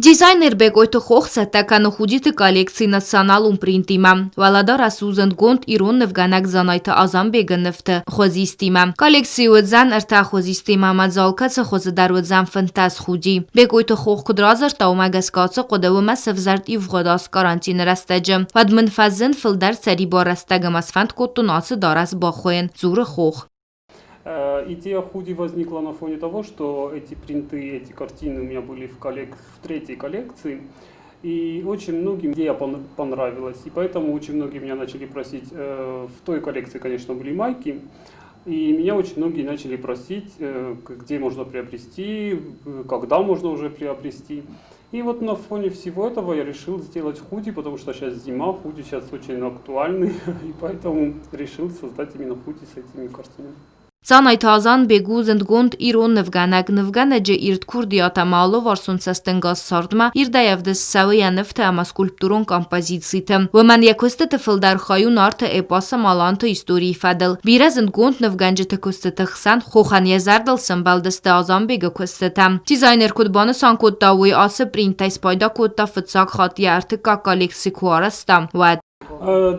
Дизайнер Бекъойты Хох цӕттӕ кӕны худиты коллекци националон принтимӕ. Уӕлӕдарӕс у зындгонд ирон нывгӕнӕг Дзанайты Азанбегы нывты хуызистимӕ. Коллекцийы уыдзӕн ӕртӕ хуызистимӕ ӕмӕ дзы алкӕцы хуызы дӕр уыдзӕн 15 худи. Бекъойты Хох куыд радзырдта, уымӕ гӕсгӕ ацы хъуыды уымӕ сӕвзӕрд ивгъуыд аз карантины рӕстӕджы. Уӕд мын фӕзынд фылдӕр сӕрибар рӕстӕг ӕмӕ сфӕнд кодтон ацы дарӕс бахуыйын, дзуры Хох. Идея худи возникла на фоне того, что эти принты, эти картины у меня были в третьей коллекции. И очень многим идея понравилась. И поэтому очень многие меня начали просить. В той коллекции, конечно, были майки. И меня очень многие начали просить, где можно приобрести, когда можно уже приобрести. И вот на фоне всего этого я решил сделать худи, потому что сейчас зима, худи сейчас очень актуальны, и поэтому решил создать именно худи с этими картинами. Дзанайты Азанбег у зындгонд ирон нывгӕнӕг. Нывгӕнӕджы ирд курдиат ӕмӕ алыварсон цӕстӕнгас цардмӕ ирдӕй ӕвдыст цӕуы йӕ нывты ӕмӕ скульптурон композициты. Уымӕн йӕ куыстыты фылдӕр хай у Нарты эпосы Маланты историйы фӕдыл. Бирӕ зындгонд нывгӕнджыты куыстыты хсӕн хохӕн йӕ зӕрдыл сӕмбӕлдысты Азанбегы куыстытӕ. Дизайнер куыд банысан кодта, уый ацы принтӕй спайда кодта фыццаг хатт йӕ ӕртыккаг коллекци куы арӕзта, уӕд.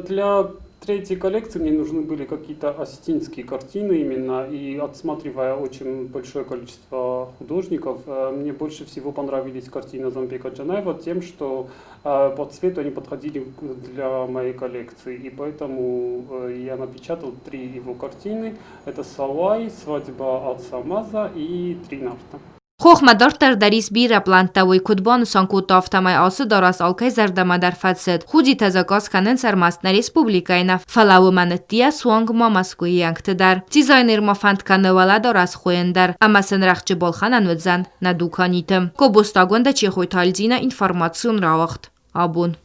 Для третьей коллекции мне нужны были какие-то осетинские картины именно, и отсматривая очень большое количество художников, мне больше всего понравились картины Азанбека Джанаева тем, что по цвету они подходили для моей коллекции, и поэтому я напечатал три его картины. Это «Салай», «Свадьба Ацамаза» и «Три нарта». Хохмӕ дарддӕр дӕр ис бирӕ плӕнттӕ, уый куыд банысан кодта, афтӕмӕй ацы дарӕс алкӕй зӕрдӕмӕ дӕр фӕцыд. Худитӕ заказ кӕнынц ӕрмӕст нӕ республикӕйы нӕ, фӕлӕ уымӕн ӕддейӕ суанг ма мӕскуыйӕгты дӕр. Дизайнер ма фӕнд кӕны уӕлӕдарӕс хуыйын дӕр ӕмӕ сын рӕхджы балхӕнӕн уыдзӕн нӕ дуканиты. Кобостагондӕ Чехойты Альдина информацион рауагъд. Абон.